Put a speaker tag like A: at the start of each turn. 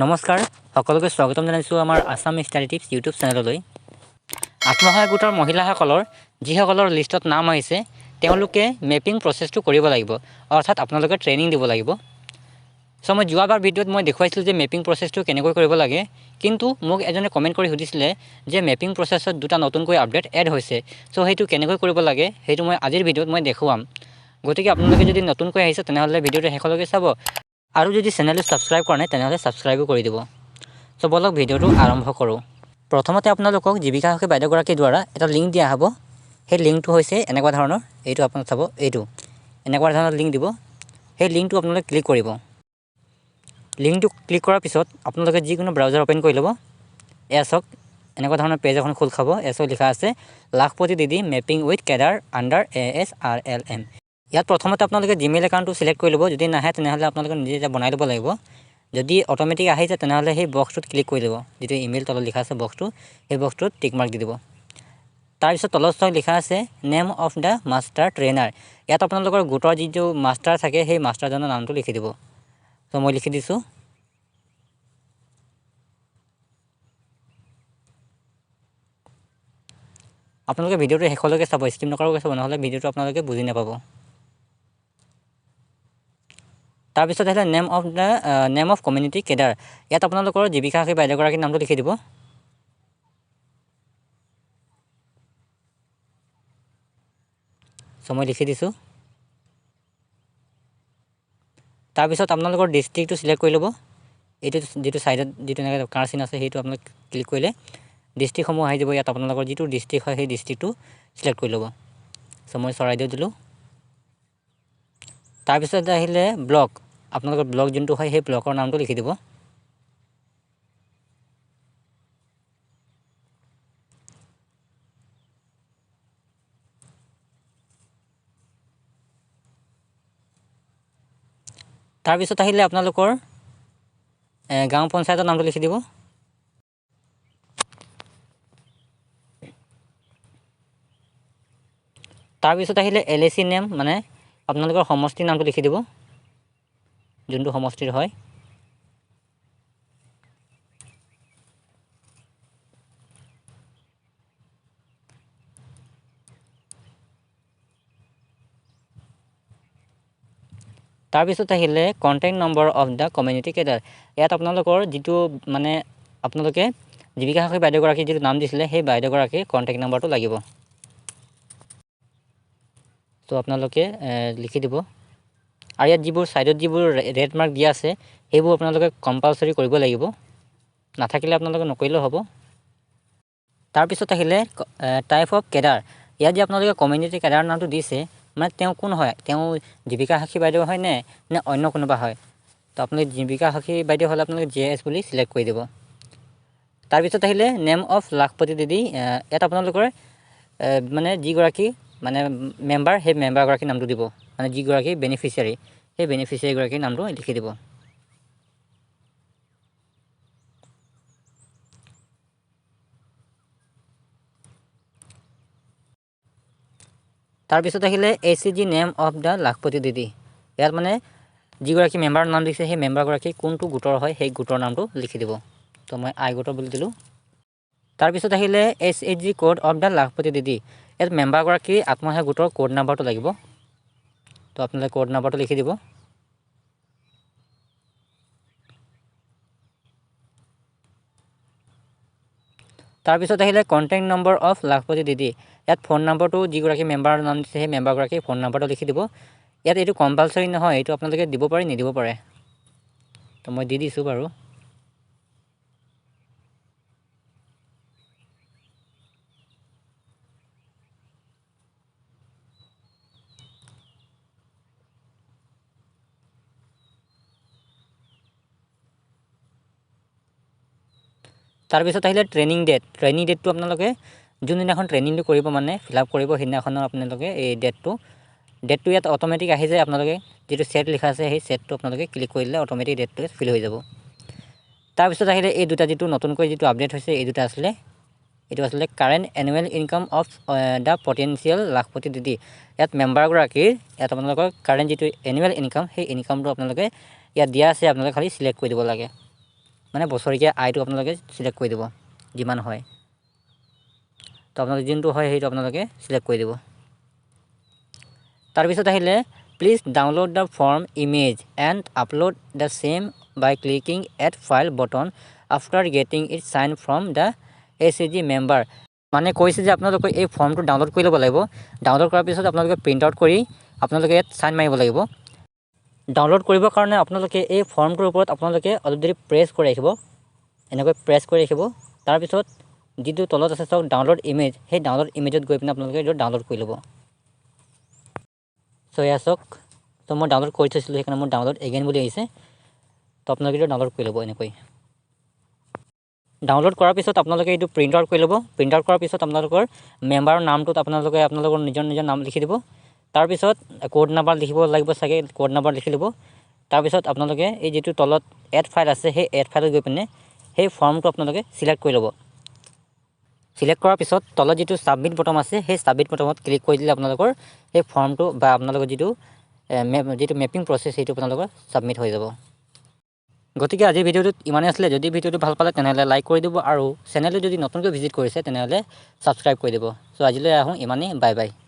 A: নমস্কাৰ, সকলোকে স্বাগতম জনাইছোঁ আমাৰ আছাম ষ্টাডি টিপছ ইউটিউব চেনেললৈ। আত্মসহায়ক গোটৰ মহিলাসকলৰ যিসকলৰ লিষ্টত নাম আহিছে, তেওঁলোকে মেপিং প্ৰচেছটো কৰিব লাগিব, অৰ্থাৎ আপোনালোকে ট্ৰেইনিং দিব লাগিব। চ' মই যোৱাবাৰ ভিডিঅ'ত মই দেখুৱাইছিলোঁ যে মেপিং প্ৰচেছটো কেনেকৈ কৰিব লাগে, কিন্তু মোক এজনে কমেণ্ট কৰি সুধিছিলে যে মেপিং প্ৰচেছত দুটা নতুনকৈ আপডেট এড হৈছে, চ' সেইটো কেনেকৈ কৰিব লাগে সেইটো মই আজিৰ ভিডিঅ'ত মই দেখুৱাম। গতিকে আপোনালোকে যদি নতুনকৈ আহিছে তেনেহ'লে ভিডিঅ'টো শেষলৈকে চাব, আৰু যদি চেনেলটো ছাবস্ক্ৰাইব কৰা নাই তেনেহ'লে ছাবস্ক্ৰাইবো কৰি দিব। চ' ব'লক ভিডিঅ'টো আৰম্ভ কৰোঁ। প্ৰথমতে আপোনালোকক জীৱিকা সখী বাইদেউগৰাকীৰ দ্বাৰা এটা লিংক দিয়া হ'ব। সেই লিংকটো হৈছে এনেকুৱা ধৰণৰ, এইটো আপোনালোক চাব, এইটো এনেকুৱা ধৰণৰ লিংক দিব। সেই লিংকটো আপোনালোকে ক্লিক কৰিব। লিংকটো ক্লিক কৰাৰ পিছত আপোনালোকে যিকোনো ব্ৰাউজাৰ অ'পেন কৰি ল'ব। এয়া চাওক, এনেকুৱা ধৰণৰ পেজ এখন খোল খাব। এয়া চাওক, লিখা আছে Lakhpati Didi mapping with cadre under ASRLM। ইয়াত প্ৰথমতে আপোনালোকে জিমেইল একাউণ্টটো চিলেক্ট কৰি ল'ব। যদি নাহে তেনেহ'লে আপোনালোকে নিজে এতিয়া বনাই ল'ব লাগিব। যদি অট'মেটিক আহি যায় তেনেহ'লে সেই বক্সটোত ক্লিক কৰি দিব, যিটো ইমেইল তলত লিখা আছে বক্সটো, সেই বক্সটোত টিক মাৰ্ক দি দিব। তাৰপিছত তলত চাওক লিখা আছে name of the master trainer। ইয়াত আপোনালোকৰ গোটৰ যিটো মাষ্টাৰ থাকে সেই মাষ্টাৰজনৰ নামটো লিখি দিব। ত' মই লিখি দিছোঁ। আপোনালোকে ভিডিঅ'টো শেষলৈকে চাব, স্কিপ নকৰাকৈ চাব, নহ'লে ভিডিঅ'টো আপোনালোকে বুজি নাপাব। তাৰপিছত আহিলে name of community cadre। ইয়াত আপোনালোকৰ জীৱিকা সখী বাইদেউগৰাকীৰ নামটো লিখি দিব। চ' মই লিখি দিছোঁ। তাৰপিছত আপোনালোকৰ ডিষ্ট্ৰিক্টটো চিলেক্ট কৰি ল'ব। এইটো যিটো ছাইডত যিটো এনেকৈ কাৰ চিন আছে সেইটো আপোনালোকে ক্লিক কৰিলে ডিষ্ট্ৰিক্টসমূহ আহি যাব। ইয়াত আপোনালোকৰ যিটো ডিষ্ট্ৰিক্ট হয় সেই ডিষ্ট্ৰিক্টটো চিলেক্ট কৰি ল'ব। চ' মই চৰাইদেউ দিলোঁ। তাৰপিছত আহিলে ব্লক, আপোনালোকৰ ব্লক যোনটো হয় সেই ব্লকৰ নামটো লিখি দিব। তাৰপিছত আহিলে আপোনালোকৰ গাঁও পঞ্চায়তৰ নামটো লিখি দিব। তাৰপিছত আহিলে LAC name, মানে আপোনালোকৰ সমষ্টিৰ নামটো লিখি দিব, যোনটো সমষ্টিৰ হয়। তাৰপিছত আহিলে contact number of the community cadre। ইয়াত আপোনালোকৰ যিটো মানে আপোনালোকে জীৱিকা সখী বাইদেউগৰাকীৰ যিটো নাম দিছিলে সেই বাইদেউগৰাকীৰ কণ্টেক্ট নম্বৰটো লাগিব। ত' আপোনালোকে লিখি দিব। আৰু ইয়াত যিবোৰ ছাইডত যিবোৰ ৰেড মাৰ্ক দিয়া আছে সেইবোৰ আপোনালোকে কম্পালচৰি কৰিব লাগিব, নাথাকিলে আপোনালোকে নকৰিলেও হ'ব। তাৰপিছত আহিলে টাইপ অফ কেডাৰ। ইয়াত যে আপোনালোকে কমিউনিটি কেডাৰ নামটো দিছে, মানে তেওঁ কোন হয়, তেওঁ জীৱিকা সখী বাইদেউ হয় নে অন্য কোনোবা হয়। তো আপোনালোকে জীৱিকা সখী বাইদেউ হ'লে আপোনালোকে JS বুলি চিলেক্ট কৰি দিব। তাৰপিছত আহিলে নেম অফ লাখপতি দিদি। ইয়াত আপোনালোকৰ মানে যিগৰাকী মানে মেম্বাৰ, সেই মেম্বাৰগৰাকীৰ নামটো দিব, মানে যিগৰাকী বেনিফিচিয়াৰী সেই বেনিফিচিয়াৰীগৰাকীৰ নামটো লিখি দিব। তাৰপিছত আহিলে HCG name of the Lakhpati Didi। ইয়াত মানে যিগৰাকী মেম্বাৰৰ নাম দিছে সেই মেম্বাৰগৰাকী কোনটো গোটৰ হয় সেই গোটৰ নামটো লিখি দিব। তো মই আই গোটৰ বুলি দিলোঁ। তাৰপিছত আহিলে SHG code of the Lakhpati Didi। ইয়াত মেম্বাৰগৰাকীৰ আত্মসহায়ক গোটৰ কোড নাম্বাৰটো লাগিব। তো আপোনালোকে কোড নাম্বাৰটো লিখি দিব। তাৰপিছত আহিলে কণ্টেক্ট নম্বৰ অফ লাখপতি দিদি। ইয়াত ফোন নম্বৰটো যিগৰাকী মেম্বাৰৰ নাম দিছে সেই মেম্বাৰগৰাকীৰ ফোন নম্বৰটো লিখি দিব। ইয়াত এইটো কম্পালচৰি নহয়, এইটো আপোনালোকে দিব পাৰে নিদিব পাৰে। তো মই দি দিছোঁ বাৰু। তাৰপিছত আহিলে ট্ৰেইনিং ডেট। ট্ৰেইনিং ডেটটো আপোনালোকে যোনদিনাখন ট্ৰেইনিংটো কৰিব মানে ফিল আপ কৰিব সেইদিনাখনৰ আপোনালোকে এই ডেটটো ইয়াত অট'মেটিক আহি যায়। আপোনালোকে যিটো ছেট লিখা আছে সেই ছেটটো আপোনালোকে ক্লিক কৰি দিলে অট'মেটিক ডেটটো ফিল হৈ যাব। তাৰপিছত আহিলে এই দুটা যিটো নতুনকৈ যিটো আপডেট হৈছে এই দুটা আছিলে, এইটো আছিলে current annual income of the potential Lakhpati Didi। ইয়াত মেম্বাৰগৰাকীৰ ইয়াত আপোনালোকৰ কাৰেণ্ট যিটো এনুৱেল ইনকাম সেই ইনকামটো আপোনালোকে ইয়াত দিয়া আছে, আপোনালোকে খালি চিলেক্ট কৰি দিব লাগে। মানে বছৰেকীয়া আয়টো আপোনালোকে চিলেক্ট কৰি দিব যিমান হয়। তো আপোনালোকে যোনটো হয়, সেইটো আপোনালোকে চিলেক্ট কৰি দিব। তাৰপিছত আহিলে, "Please download the form image and upload the same by clicking add file button after getting it sign from the SHG member." মানে কৈছে যে আপোনালোকে এই ফৰ্মটো ডাউনলোড কৰি ল'ব লাগিব। ডাউনলোড কৰাৰ পিছত আপোনালোকে প্ৰিণ্ট আউট কৰি আপোনালোকে ইয়াত চাইন মাৰিব লাগিব। ডাউনলোড কৰিবৰ কাৰণে আপোনালোকে এই ফৰ্মটোৰ ওপৰত আপোনালোকে অলপ দেৰি প্ৰেছ কৰি ৰাখিব, এনেকৈ প্ৰেছ কৰি ৰাখিব। তাৰপিছত যিটো তলত আছে চাওক, ডাউনলোড ইমেজ, সেই ডাউনলোড ইমেজত গৈ পিনে আপোনালোকে এইটো ডাউনলোড কৰি ল'ব। চ' এয়া চাওক। ত' মই ডাউনলোড কৰি থৈছিলোঁ, সেইকাৰণে মোৰ ডাউনলোড এগেইন বুলি আহিছে। তো আপোনালোকে এইটো ডাউনলোড কৰি ল'ব এনেকৈ। ডাউনলোড কৰাৰ পিছত আপোনালোকে এইটো প্ৰিণ্ট আউট কৰি ল'ব। প্ৰিণ্ট আউট কৰাৰ পিছত আপোনালোকৰ মেম্বাৰৰ নামটোত আপোনালোকে আপোনালোকৰ নিজৰ নিজৰ নাম লিখি দিব। তাৰপিছত ক'ড নাম্বাৰ লিখিব লাগিব চাগে, ক'ড নাম্বাৰ লিখি ল'ব। তাৰপিছত আপোনালোকে এই যিটো তলত এড ফাইল আছে, সেই এড ফাইলত গৈ পিনে সেই ফৰ্মটো আপোনালোকে চিলেক্ট কৰি ল'ব। চিলেক্ট কৰাৰ পিছত তলত যিটো ছাবমিট বটম আছে, সেই ছাবমিট বটমত ক্লিক কৰি দিলে আপোনালোকৰ সেই ফৰ্মটো বা আপোনালোকৰ যিটো মেপিং প্ৰচেছ, সেইটো আপোনালোকৰ ছাবমিট হৈ যাব। গতিকে আজিৰ ভিডিঅ'টোত ইমানেই আছিলে। যদি ভিডিঅ'টো ভাল পালে, তেনেহ'লে লাইক কৰি দিব আৰু চেনেলটো যদি নতুনকৈ ভিজিট কৰিছে, তেনেহ'লে ছাবস্ক্ৰাইব কৰি দিব। চ' আজিলৈ আহোঁ ইমানেই। Bye bye.